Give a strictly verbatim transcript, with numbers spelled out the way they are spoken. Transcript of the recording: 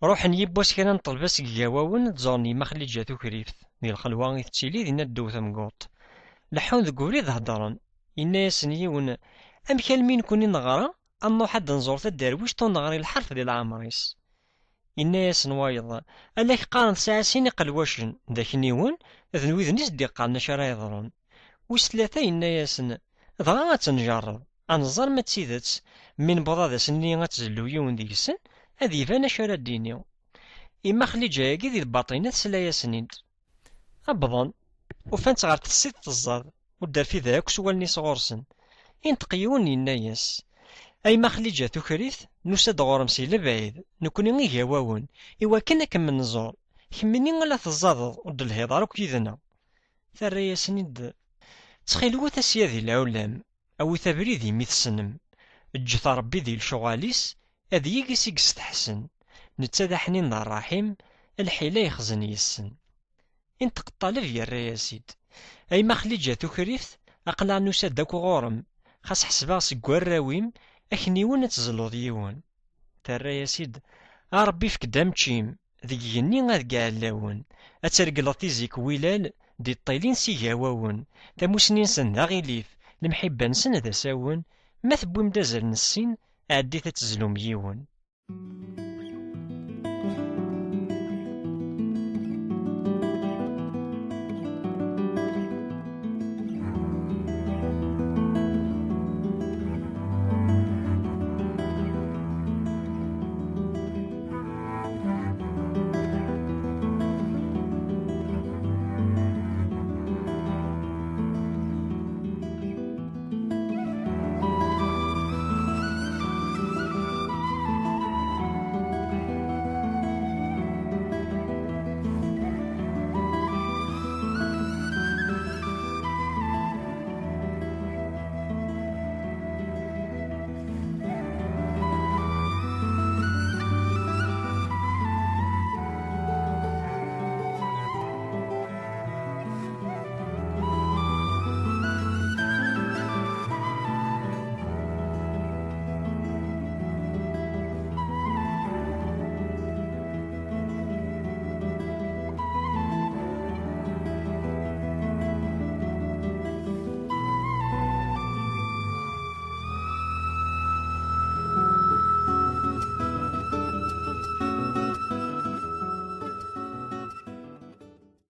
Ruḥen yiwwas kra n ṭṭelba seg Igawawen ad ẓren yemma Xliǧa Tukrift. Di lxelwa i tettili dinna ddaw temguṭ. Leḥḥun deg ubrid heddren. Yenna-yasen yiwen: "Amek almi nekkni neɣra, ad nruḥ ad nẓur taderwict ur neɣri lḥerf di leɛmer-is?" Yenna-yasen wayeḍ: "Ala k-qqaren tesɛa sin iqelwacen, d akniwen, d widen i s-d-iqqaren acu ara yeḍrun." Wis tlata yenna-yasen: "Dɣa ad tt-njerreb, ad nẓer ma d tidet, mi newweḍ ad as-nini ad tzellu yiwen deg-sen, ad iban acu ara d-iniɣ." Yemma Xliǧa-agi di lbaṭina tesla-yasen-id. Wwḍen, ufan-tt ɣer tessirt teẓẓad, ur d-terfid akk s wallen-is ɣur-sen. Inṭeq yiwen yenna-yas: "A yemma Xliǧa Tukrift, nusa-d ɣur-m si lebɛid, nekkni Igawawen, iwakken ad kem-nẓur. Kemmini ala teẓẓadeḍ, ur d-telhiḍ ara akk yid-neɣ." Terra-yasen-id: "Ttxil-wet a sya di lɛulam, awit abrid imi tessnem. Ǧǧet Ṛebbi di lecɣal-is, ad yeg i s i yesteḥsen. Netta d aḥnin d ṛṛaḥim, lḥila yexzen yes-sen." Inṭeq ṭṭaleb yerra-yas-id: "A yemma Xliǧa Tukrift, aql-aɣ nusa-d akk ɣur-m, xas ḥesbeɣ seg warraw-im akniwen ad tezluḍ yiwen." Terra-yas-id: "A Ṛebbi, efk-d ameččim, deg igenni ad gɛellawen, ad tregleḍ tizi-k wilal, d iṭṭilin s Igawawen, tamusni-nsen d aɣilif, lemḥibba-nsen d asawen, ma tewwim-d azal n ssin, ɛeddit ad tezlum yiwen."